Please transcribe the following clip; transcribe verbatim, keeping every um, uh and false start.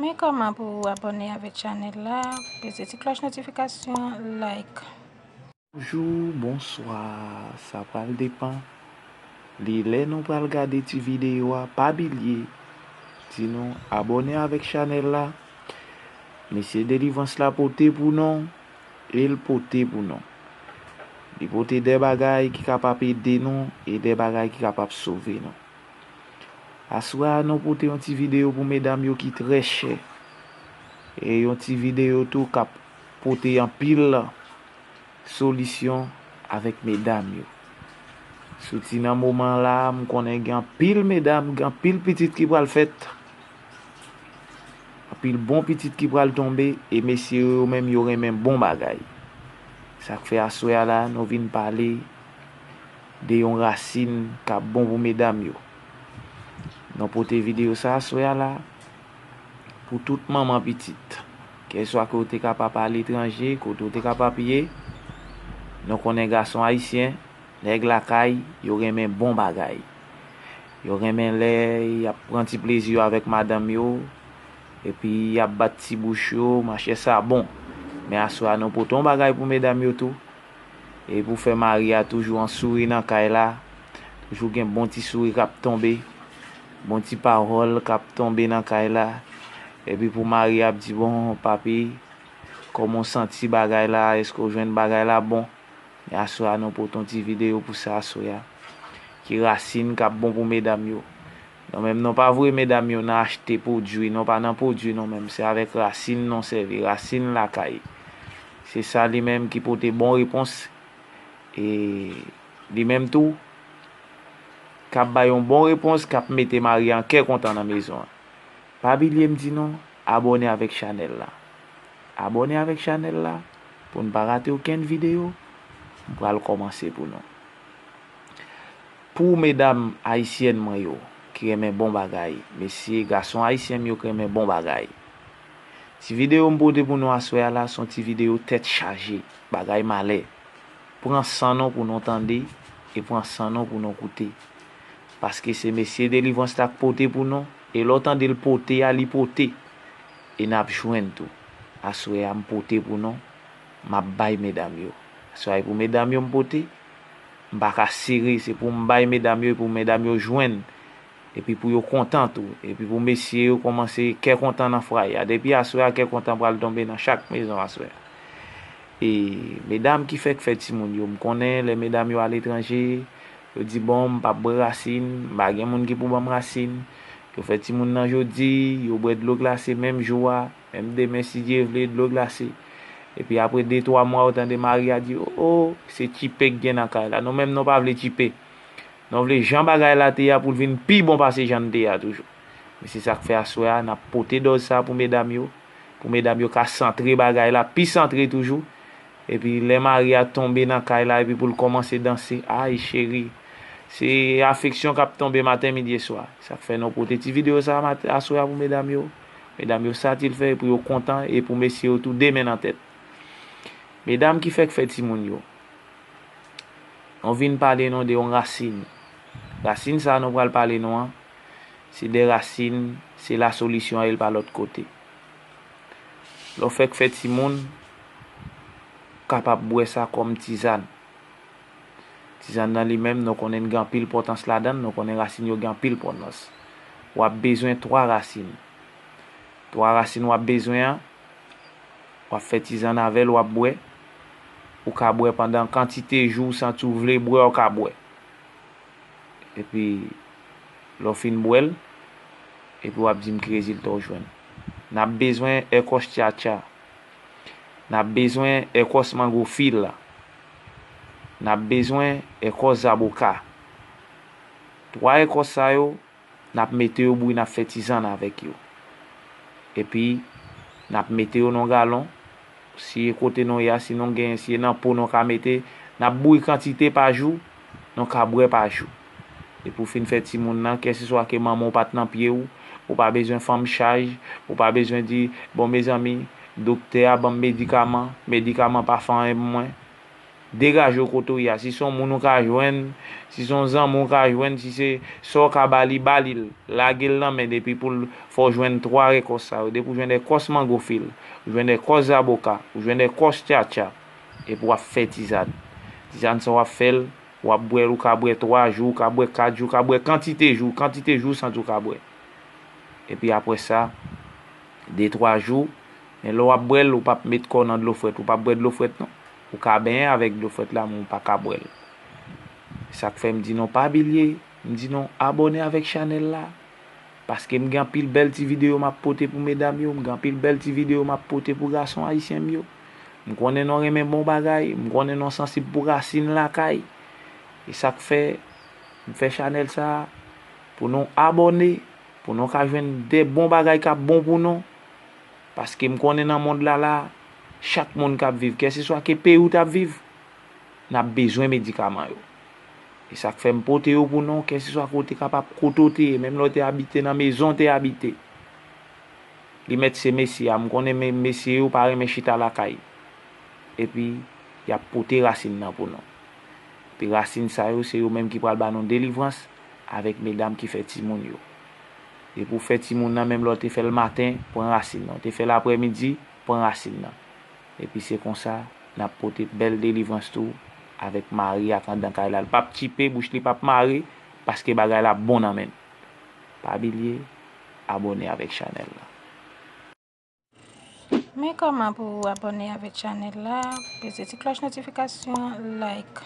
Men kòman pou w abòne avèk chanèl la, peze ti klòch notifikasyon, like. Bonjou, bonswa, sa pral depann. Li lè nou pral gade ti videyo a, pa bliye di nou abòne avèk chanèl la. Mesye Delivrans la pote pou nou, e l pote pou nou. Li pote de bagay ki kapab ede nou e de bagay ki kapab sove nou. Aswè a nou pote yon ti videyo pou medam yo ki trè chè. E yon ti videyo tou k ap pote anpil solisyon avèk medam yo. Soti nan moman la, m konnen gen anpil medam, gen anpil pitit ki pral fèt. Anpil bon pitit ki pral tonbe, e mesye yo, yo menm yo renmen bon bagay. Sa k fè aswè a la, nou vin pale de yon rasin k ap bon pou medam yo. Nou pote videyo sa aswè a la pou tout manman pitit. Kèlswa ke w te kapab aletranje, kote w te kapab ye, nou konnen gason ayisyen, nèg lakay, yo renmen bon bagay. Yo renmen lè y ap pran ti plezi yo avèk madanm yo, epi y ap bat ti bouch yo, machè, sa bon. Men aswè a nou pote yon bagay pou medam yo tou. E pou fè mari a toujou an souri nan kay la, toujou gen bon ti souri k ap tonbe, bon ti pawòl k ap tonbe nan kay la. Epi pou mari a ap di, "Bon, papi, kòman w santi bagay la? Èske w jwenn bagay la bon?" Men aswè a nou pote yon ti videyo pou sa aswè a. Ki rasin k ap bon pou medam yo? Nou menm nou pa voye medam yo nan achte pwodui, nou pa nan pwodui nou menm, se avèk rasin nou sèvi, rasin lakay. Se sa li menm ki pote bon repons, e li menm tou k ap bay yon bon repons k ap mete mari an kè kontan nan mezon an. Pa bliye m di nou, abòne avèk chanèl la. Abòne avèk chanèl la pou n pa rate okenn videyo. M pral kòmanse pou nou. Pou medam ayisyèn mwen yo ki renmen bon bagay, mesye, gason ayisyen m yo ki renmen bon bagay, ti videyo m pote pou nou aswè a la se yon ti videyo tèt chaje, bagay malè. Pran san nou pou nou tande e pran san nou pou nou koute. Paske se mesye Delivrans la k pote pou nou, e lè w tande l pote a, li pote. E n ap jwenn tou. Aswè a, m pote pou nou, m ap bay medam yo. Aswè a, e pou medam yo m pote. M pa ka sere, se pou m bay medam yo, e pou medam yo jwenn. Epi pou yo kontan tou. Epi pou mesye yo kòmanse kè kontan nan fwaye a. Depi aswè a, kè kontan pral tonbe nan chak mezon aswè a. E medam ki fèk fè timoun yo, m konnen lè medam yo aletranje, yo di, "Bon, m p ap bwè rasin, m pa gen moun ki pou ban m rasin." Yo fè timoun nan jodi, yo bwè dlo glase menm jou a, menm demen, si Dye vle, dlo glase. Epi apre de, twa mwa, ou tande mari a di, "O, o, se tchipe k gen nan kay la." Nou menm, nou pa vle tchipe. Nou vle jan bagay la te ye a pou l vin pi bon pase jan l te ye a toujou. Men se sa k fè aswè a, n ap pote dòz sa pou medam yo, pou medam yo ka santre bagay la, pi santre toujou. Epi lè mari a tonbe nan kay la, epi pou l kòmanse danse, ay cheri, se afeksyon k ap tonbe maten, midi e swa. Sa k fè nou pote ti videyo sa a mat-, aswè a pou medam yo. Medam yo satisfè, pou yo kontan, e pou mesye yo tou, de men nan tèt. Medam ki fèk fè timoun yo. Nou vin pale nou de yon rasin. Rasin sa a nou pral pale nou an, se de rasin, se la solisyon an, e l pa lòt kote. Lè w fèk fè timoun, w kapab bwè sa kòm tizàn. Tizàn nan li menm, nou konnen l gen anpil pòtans ladan l, nou konnen rasin yo gen anpil pòtans. W ap bezwen twa rasin. Twa rasin w ap bezwen an, w ap fè tizàn avè l, w ap bwè. Ou ka bwè pandan kantite jou w santi w vle bwè, w ka bwè. Epi, lè w fin bwè l, epi w ap di m ki rezilta w jwenn. N ap bezwen èkòs tchatcha. N ap bezwen èkòs mango fil la. N ap bezwen èkòs zaboka. Twa èkòs sa yo, n ap mete yo bouyi, n ap fè tizàn avèk yo. Epi, n ap mete yo nan galon. Si e kote nou ye a, si nou genyen, si e nan po nou ka mete, n ap bouyi kantite pa jou, nou ka bwè pa jou. Epi w fin fè timoun nan, kèlseswa ke manman w pa t nan pye w, ou pa bezwen fanm chaj, ou pa bezwen di, "Bon, mezanmi, doktè a ban m medikaman, medikaman pa fè anyen pou mwen." degaje w kote w ye a. Si se yon moun ou ka jwenn, si se yon zanmi ou ka jwenn, si se sa w ka ba li, ba li l. Lage l nan men depi pou l fè w jwenn twa rèkòs sa yo. Depi w jwenn rèkòs mango fil, ou jwenn rèkòs zaboka, ou jwenn rèkòs tchatcha, epi w ap fè tizàn. Tizàn sa w ap fè l, w ap bwè l, ou ka bwè twa jou, ou ka bwè kat jou, ou ka bwè kantite jou, kantite jou w santi w ka bwè. Epi apre sa, de twa jou, men lè w ap bwè l, ou p ap met kò w nan dlo frèt, ou p ap bwè dlo frèt non. Ou ka benyen avèk dlo frèt la, men ou pa ka bwè l. Sa k fè m di nou pa bliye, m di nou abòne avèk chanèl la. Paske m gen anpil bèl ti videyo m ap pote pou medam yo, m gen anpil bèl ti videyo m ap pote pou gason ayisyen m yo. M konnen nou renmen bon bagay, m konnen nou sansib pou rasin lakay. E sa k fè m fè chanèl sa a, pou nou abòne, pou nou ka jwenn de bon bagay k ap bon pou nou. Paske m konnen nan mond la la, chak moun k ap viv, kèlkeswa ki peyi w t ap viv, n ap bezwen medikaman yo. E sa k fè m pote yo pou nou, kèlkeswa kote kapab kote w te ye, menm lè w te abite nan mezon w te abite. Li mèt se mesye a, m konnen men mesye yo pa renmen chita lakay. Epi, y ap pote rasin nan pou nou. Epi rasin sa yo, se yo menm ki pral ba nou delivrans avèk medam ki fè timoun yo. Depi w fè timoun nan, menm lè w te fè l maten, pran rasin nan. W te fè l aprèmidi, pran rasin nan. Epi se konsa, n ap pote bèl delivrans tou avèk mari ak anndan kay la. L p ap tchipe, bouch li p ap mare, paske bagay la bon nan men l. Pa bliye abòne avèk chanèl la. Men kòman pou w abòne avèk chanèl la, peze ti klòch notifikasyon, like.